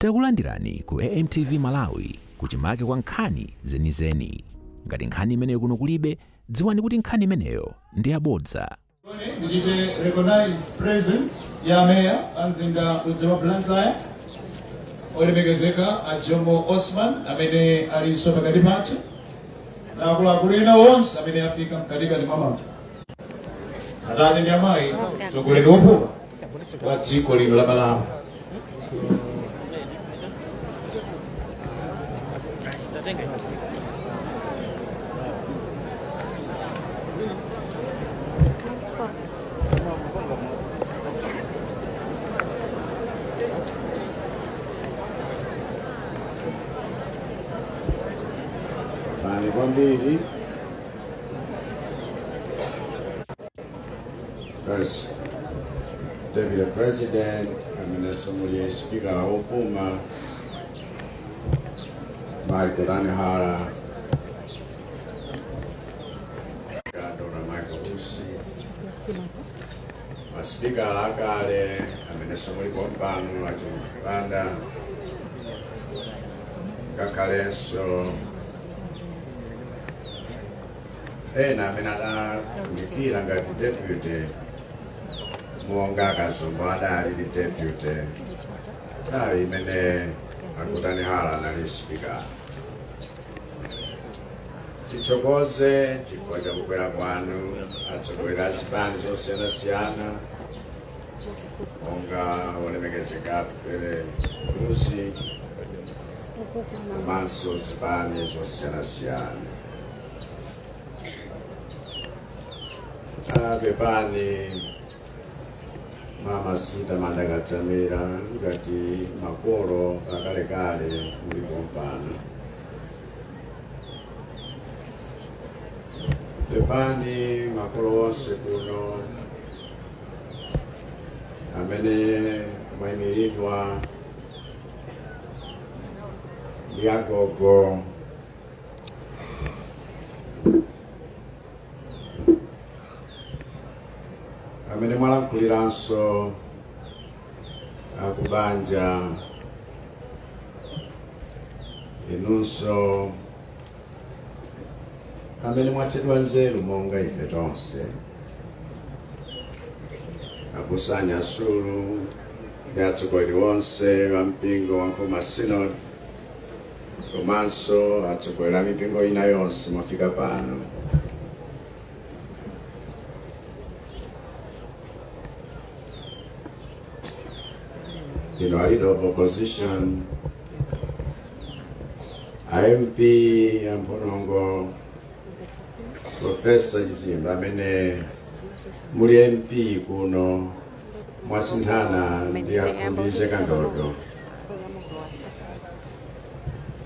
Takulandirani ku AMTV Malawi, kuchimake kwa nkhani zenizeni. Ngati nkhani imeneyo kuno kulibe, dziwani kuti nkhani imeneyo ndi yabodza. Ndichite recognize presence ya meya a mzinda uja wa Blantyre, olemekezeka a Jomo Osman, amene alinso pakati pathu, na akuluakulu ena onse amene afika mkatikati mwa mama, atate ndi amayi, mtsogoleri wopuma wa dziko lino la Malawi. Pepani kwambiri, First Deputy President, amenenso muli Speaker wopuma, Michael Hara, Dr. Michael Usi, masipikala akale amenenso muli pompano, a Chimwendo, ngakhalenso ena amene adatumikira ngati deputy, monga Kazombo adali ndi deputy nthawi imene a Gotani Hara anali speaker. Tithokoze chifukwa cha kubwera kwanu, atsogoleri a zipani zosiyanasiyana, monga olemekezeka Atupele Muluzi, komanso zipani zosiyanasiyana. Pepani Mama Sita Mandakatsamira, ngati makolo akalekale mulipo mpano. Pepani makolo onse kuno amene mwayimiridwa ndi agogo, amene mwalankhuliranso akubanja, inunso amene mwathedwa nzeru monga ife tonse, abusa Anyasulu ndi atsogoleri onse wa mpingo wa Nkhoma Synod, komanso atsogoleri a mipingo ina yonse mwafika pano. Inu a leader of opposition, a MP a Mphonongo, Professor Chizimba, amene muli MP kuno mwasinthana ndi a Khumbize Kandodo,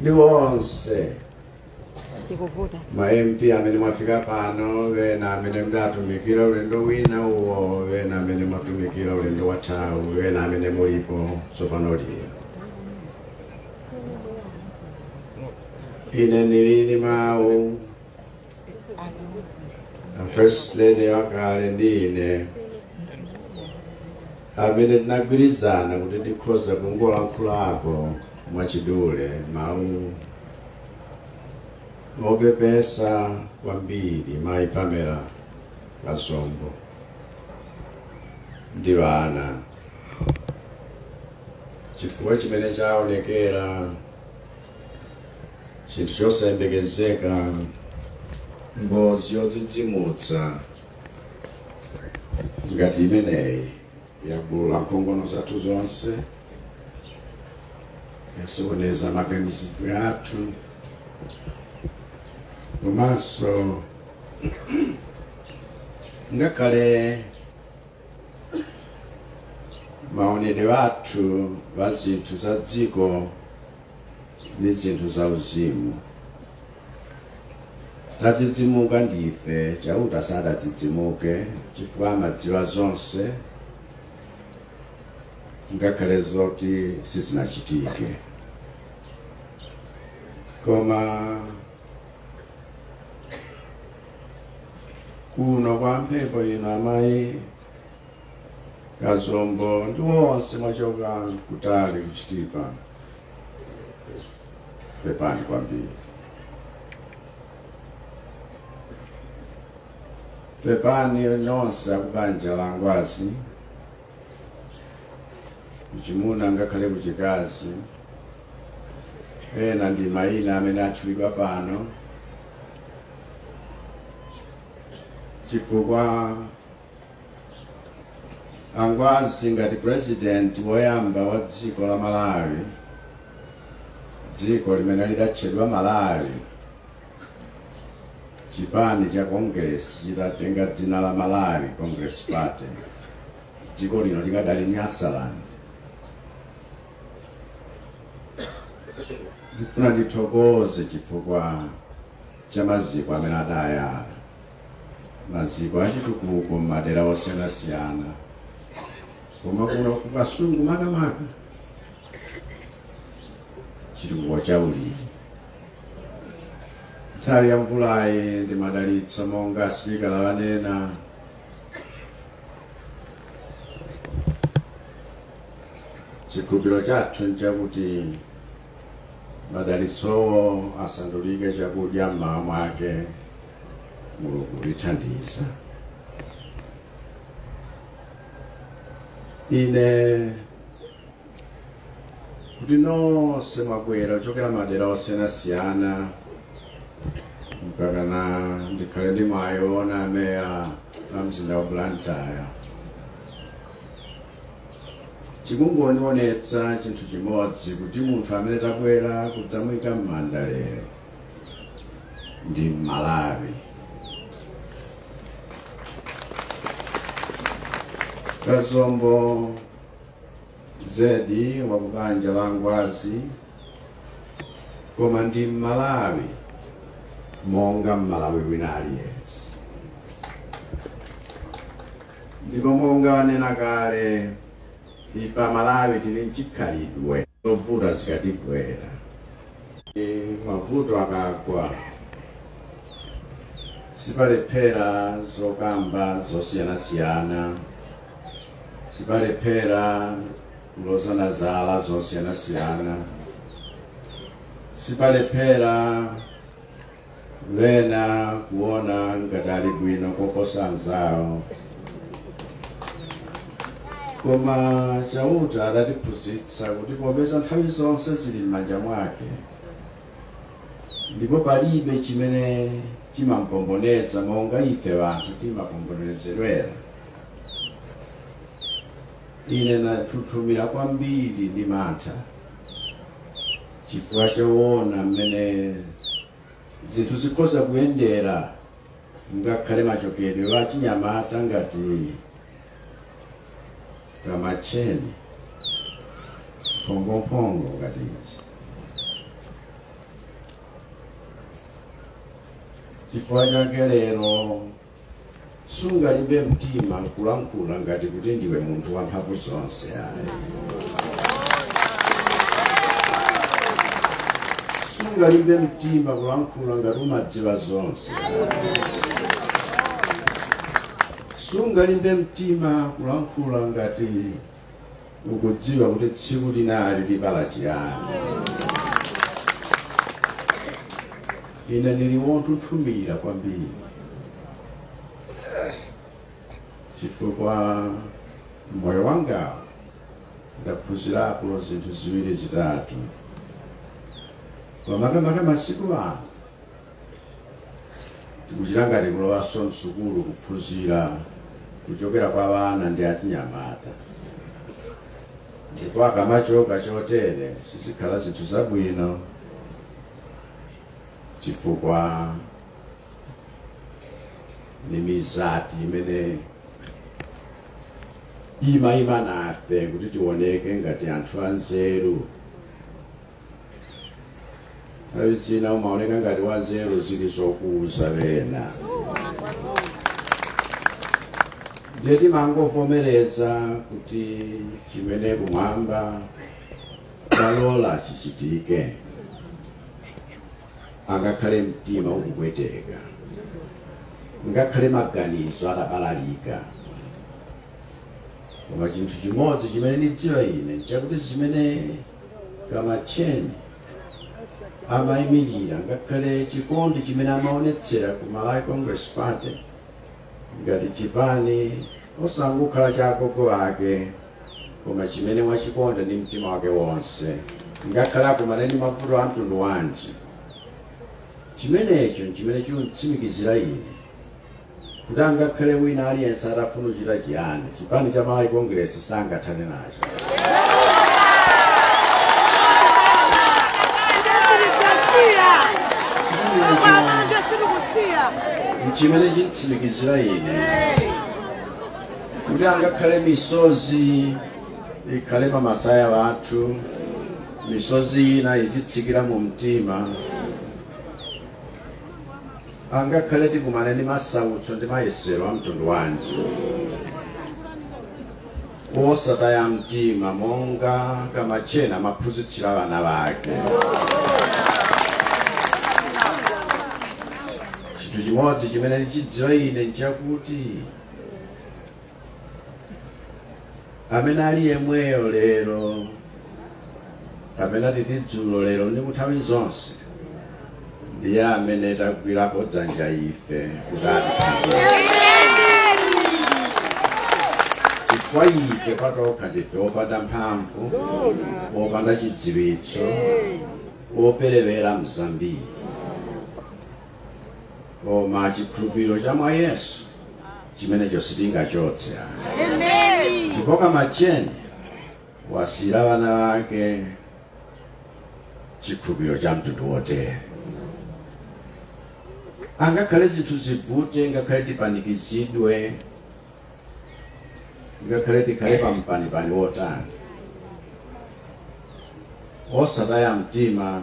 ndi onse ma MP amene mwafika pano, wena amene mdatumikira ulendo wina uwo, wena amene mwatumikira ulendo wathawu, wena amene mulipo tsopano lino. Ine ndili ndi mawu a First Lady wakale ndi ine amene tinagwirizana kuti tikhoza kungolankhulako mwachidule mawu opepesa kwambiri mayi Pamela Kazombo ndi vana, chifukwa chimene chaonekera chinthu chosayembekezeka, ngozi yodzidzimutsa ngati imeneyi yabulula nkhongono zathu zonse, yasokoneza maganizidwe athu, komanso ngakhale maonedwe athu wa zinthu za dziko ndi zinthu za uzimu. Tadzidzimuka ndife, Chauta sadadzidzimuke, chifukwa amadziwa zonse ngakhale zoti sizinachitike. Koma kuno kwa mphepo ino, amayi Kazombo ndi onse mwachoka kutali ku Chitipa, Pepani kwambiri. Pepani nonse akubanja la Ngwazi, kuchimuna ngakhale kuchikazi. Ena ndi mayina amene atchulidwa pano chifukwa Angwazi ngati president woyamba wa dziko la Malawi, dziko limene lidatchedwa Malawi, chipani cha Congress chitatenga dzina la Malawi Congress Party, dziko lino likadali Nyasaland. Ndifuna ndithokoze chifukwa cha maziko amene adayala, maziko achitukuko m'madera osiyanasiyana, koma kuno ku Kasungu makamaka chitukuko cha ulimi. Nthawi ya mvulayi ndi madalitso, monga sipikala wanena. Chikhulupiriro chathu nchakuti madalitsowo asandulike chakudya mmawa mwake, Mulungu lithandiza. Ine kuti nonse mwabwera kuchokera madera osiyanasiyana, mpaka na ndikhale ndi mwayi woona ameya a mzinda wa Blantyre, chikungondionetsa chinthu chimodzi, kuti munthu amene tabwera kudzamuyika m'manda lero ndi Malawi. Kazombo zedi wakubanja la Ngwazi, koma ndi Malawi monga Mmalawi wina aliyense. Ndipo monga wanena kale, ife Amalawi tili mchikhalidwe zovuta zikatigwera, mavuto akagwa, sipalephera zokamba zosiyanasiyana, sipalephera kulozana zala zosiyanasiyana, sipalephera wena kuona ngati ali bwino koposa anzawo. Koma Chauta adatiphunzitsa kuti popeza nthawi zonse zili m'manja mwake, ndipo palibe chimene chimamupomboneza monga ife anthu timapombonerezedwera. Ine ndathuthumira kwambiri ndi mantha chifukwa choona mmene zinthu zikhoza kuyendera, ngakhale machokedwe wa chinyamata ngati kamacheni mphongomphongo ngati ichi. Chifukwa chake lero sungalimbe mtima nkulankhula ngati kuti ndiwe munthu wamphamvu zonse, ayi. Sungalimbe mtima kulankhula ngati umadziwa zonse. Sungalimbe mtima kulankhula ngati ukudziwa kuti tsiku linali libala chiyani. Ine ndili wonthuthumira kwambiri chifukwa moyo wangawo ndaphunzirapo zinthu ziwiri zitatu, pamakamaka masiku ano tikuchita ngati kulowanso msukulu kuphunzira kuchokera kwa vana ndi achinyamata, ndipo akamachoka chotere sizikhala zinthu zabwino, chifukwa ni mizati imene imayima nafe kuti tioneke ngati anthu anzeru. Nthawi zina umaoneka ngati wanzeru zili zokuuza wena, ndiye timangovomereza kuti chimene kumwamba kwalola chichitike, angakhale mtima ukupweteka, ngakhale maganizo atabalalika. Koma chinthu chimodzi chimene ndidziwa ine nchakuti zimene kamacheni Amayimirira ngakhale chikondi chimene amaonetsera ku Malawi Congress Party ngati chipani osangokhala cha agogo ake, koma chimene wachikonda ndi mtima wake wonse, ngakhale akumane ndi mavuto a mtundu wanji. Chimenecho nchimene chikutsimikizira ine kuti angakhale wina aliyense atafuna kuchita chiyani, chipani cha Malawi Congress sangathane nacho. Nchimene chintsimikizira ine kuti angakhale misozi ikhale pamasaya wathu, misozi ina izitsikira mu mtima, angakhale tikumane ndi masautso ndi mayesero a mtundu wanji, osataya mtima monga Kamachena amaphunzitsira vana vake. Chinthu chimodzi chimene ndichidziwa ine nchakuti amene ali yemweyo lero, kapena titi dzulo, lero ndi kunthawi zonse, ndiye amene tagwirapo dzanja ife kuti atithandize, chifukwa ife patokha ndife opanda mphamvu, opanda chidziwitso, operewera mzambiri, koma chikhulupiriro cha mwa Yesu chimenecho sitingachotse ayi, ndipo Kamacheni wasiyira vana vake chikhulupiriro cha mtundu wotere. Angakhale zinthu zivute, ngakhale tipanikizidwe, ngakhale tikhale pampanipani wotani, osataya mtima.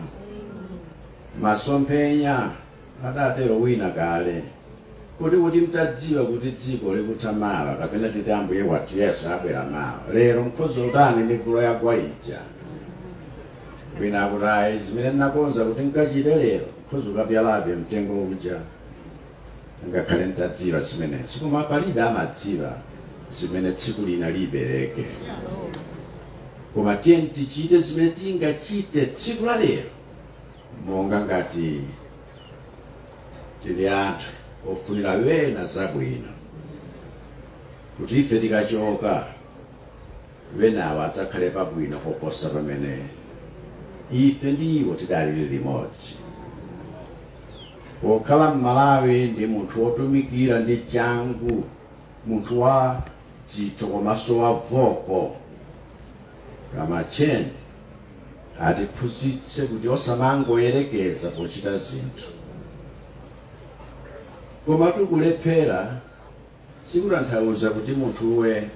Masomphenya adatero wina kale kuti mtadziwa kuti dziko likutha mawa, kapena titi Ambuye wathu Yesu abwera mawa, lero mkhoza utani ndi mvula yagwa ija? Wina akuti, "Ayi, zimene ndinakonza kuti nkachite lero, mkhoza ukapyalabe mtengo uja ngakhale ntadziwa zimenezi." Koma palibe amadziwa zimene tsiku lina libereke, koma tiye tichite zimene tingachite tsiku la lero monga ngati tili anthu ofunira wena zabwino, kuti ife tikachoka wenawo adzakhale pabwino koposa pamene ife ndi iwo tidalili limodzi. Pokhala Mmalawi ndi munthu wotumikira ndi changu, munthu wa dzitho komanso wa voko, Kamacheni atiphunzitse kuti osamangoyerekeza pochita zinthu, koma tikulephera sikutanthauza kuti munthuwe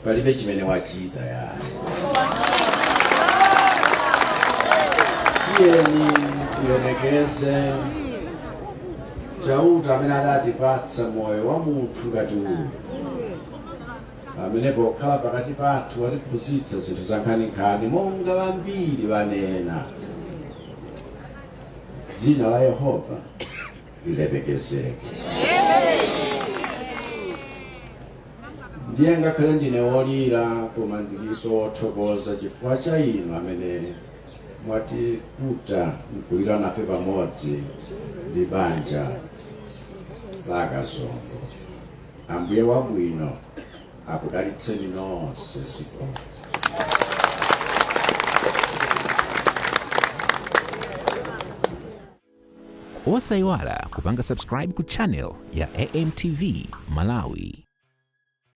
palibe chimene wachita yayi. Tiyeni tilemekeze Chauta amene adatipatsa moyo wa munthu ngati uyu, amene pokhala pakati pathu watiphunzitsa zinthu za nkhaninkhani monga vambiri vanena. Dzina la Yehova lilemekezeke. Ndiye ngakhale ndine wolira, koma ndilinso wothokoza chifukwa cha inu amene mwatikuta nkulira nafe pamodzi ndi banja la Kazombo. Ambuye wabwino akudalitseni nonse. Zikomo. Osayiwala kupanga subscribe ku channel ya AMTV Malawi.